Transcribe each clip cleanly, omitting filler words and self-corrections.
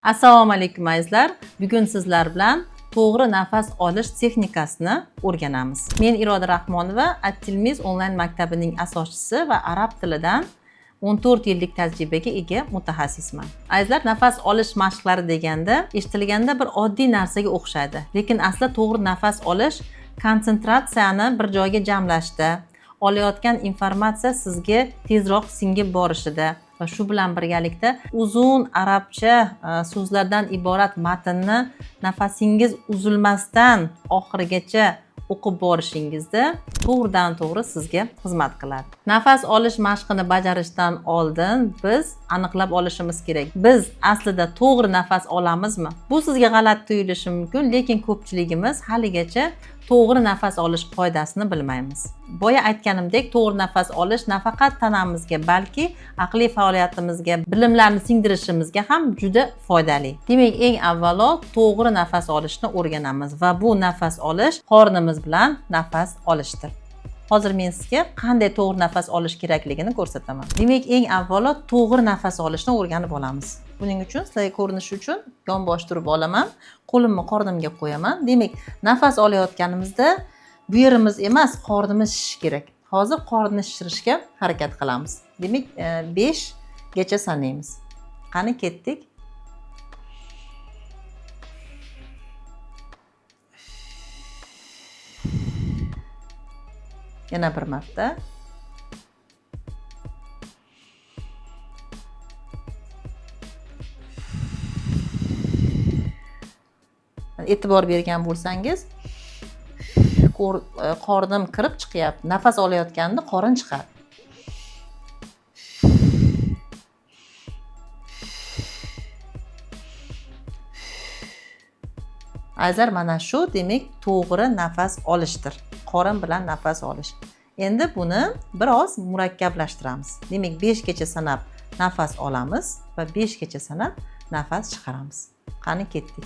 Assalomu alaykum, azizlar. Bugun sizlar bilan to'g'ri nafas olish texnikasini o'rganamiz. Men Iroda Rahmonova, At-Tilmiz onlayn maktabining asoschisi va arab tilidan 14 yillik tajribaga ega mutaxassisman. Azizlar, nafas olish mashqlari deganda eshitilganda bir oddiy narsaga o'xshaydi. Lekin asli to'g'ri nafas olish konsentratsiyani bir joyga jamlashda, olayotgan informatsiya sizga tezroq singib borishida va shu bilan birgalikda uzun arabcha so'zlardan iborat matnni nafasingiz uzilmasdan oxirigacha o'qib borishingizda to'g'ridan to'g'ri sizga xizmat qiladi. Nafas olish mashqini bajarishdan oldin biz aniqlab olishimiz kerak. Biz aslida to'g'ri nafas olamizmi? Bu sizga g'alati tuyulishi mumkin, lekin ko'pchiligimiz haligacha to'g'ri nafas olish qoidasini bilmaymiz. Boya aytganimdek, to'g'ri nafas olish nafaqat tanamizga, balki aqliy faoliyatimizga, bilimlarni singdirishimizga ham juda foydali. Demak, eng avvalo to'g'ri nafas olishni o'rganamiz va bu nafas olish qornimiz bilan nafas olishdir. Hozir men sizga qanday to'g'ri nafas olish kerakligini ko'rsataman. Demak, eng avvalo to'g'ri nafas olishni o'rganib olamiz. Buning uchun sizlarga ko'rinishi uchun yonbosh turib olaman, qo'limni qornimga qo'yaman. Demak, nafas olayotganimizda bu yerimiz emas, qornimiz shishishi kerak. Hozir qornni shishirishga harakat qilamiz. Demak, 5 gacha sanaymiz. Qani, ketdik. Yana bir marta. E'tibor bergan bo'lsangiz, qornim kirib chiqyapti. Nafas olayotganda qorin chiqadi. Azizlar, mana shu demak to'g'ri nafas olishdir. Qorin bilan nafas olish. Endi buni biroz murakkablashtiramiz. Demak, 5 gacha sanab nafas olamiz va 5 gacha sanab nafas chiqaramiz. Qani, ketdik.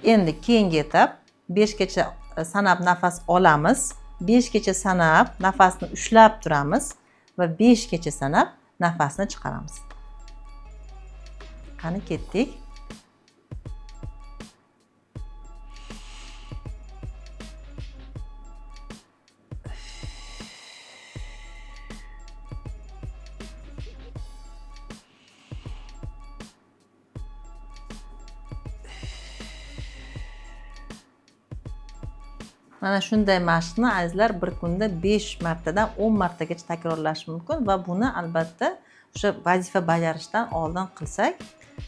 Endi keyingi etap 5 gacha sanab nafas olamiz, 5 gacha sanab nafasni ushlab turamiz va 5 gacha sanab nafasni chiqaramiz. Qani, ketdik. Mana shunday mashqni azizlar bir kunda 5 martadan 10 martagacha takrorlash mumkin va buni albatta o'sha vazifa bajarishdan oldin qilsak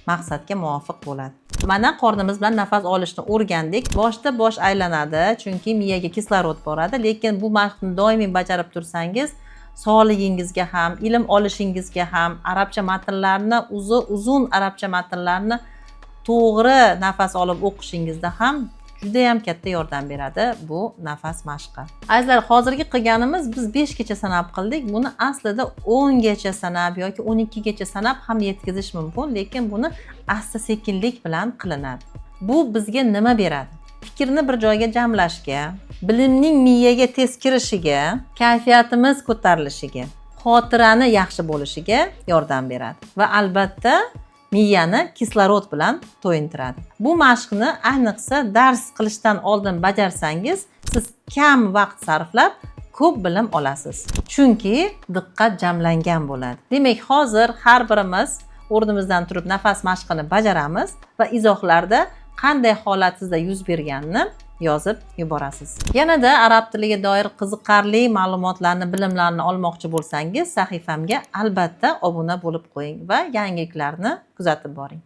maqsadga muvofiq bo'ladi. Mana qornimiz bilan nafas olishni o'rgandik. Boshda bosh aylanadi, chunki miyaga kislorod boradi, lekin bu mashqni doimiy bajarib tursangiz sog'ligingizga ham, ilm olishingizga ham, arabcha matnlarni, uzun arabcha matnlarni to'g'ri nafas olib o'qishingizda ham juda ham katta yordam beradi bu nafas mashqi. Azizlar, hozirgi qilganimiz biz 5 gacha sanab qildik. Buni aslida 10 gacha sanab yoki 12 gacha sanab ham yetkazish mumkin, lekin buni asta-sekinlik bilan qilinadi. Bu bizga nima beradi? Fikrni bir joyga jamlashga, bilimning miyaga tez kirishiga, kayfiyatimiz ko'tarilishiga, xotirani yaxshi bo'lishiga yordam beradi va albatta miyani kislorod bilan to'yintiradi. Bu mashqni ayniqsa dars qilishdan oldin bajarsangiz, siz kam vaqt sarflab ko'p bilim olasiz. Chunki diqqat jamlangan bo'ladi. Demak, hozir har birimiz o'rnimizdan turib nafas mashqini bajaramiz va izohlarda qanday holat sizda yuz berganini yozib yuborasiz. Yanada arab tiliga doir qiziqarli ma'lumotlarni, bilimlarni olmoqchi bo'lsangiz, sahifamga albatta obuna bo'lib qo'ying va yangiliklarni kuzatib boring.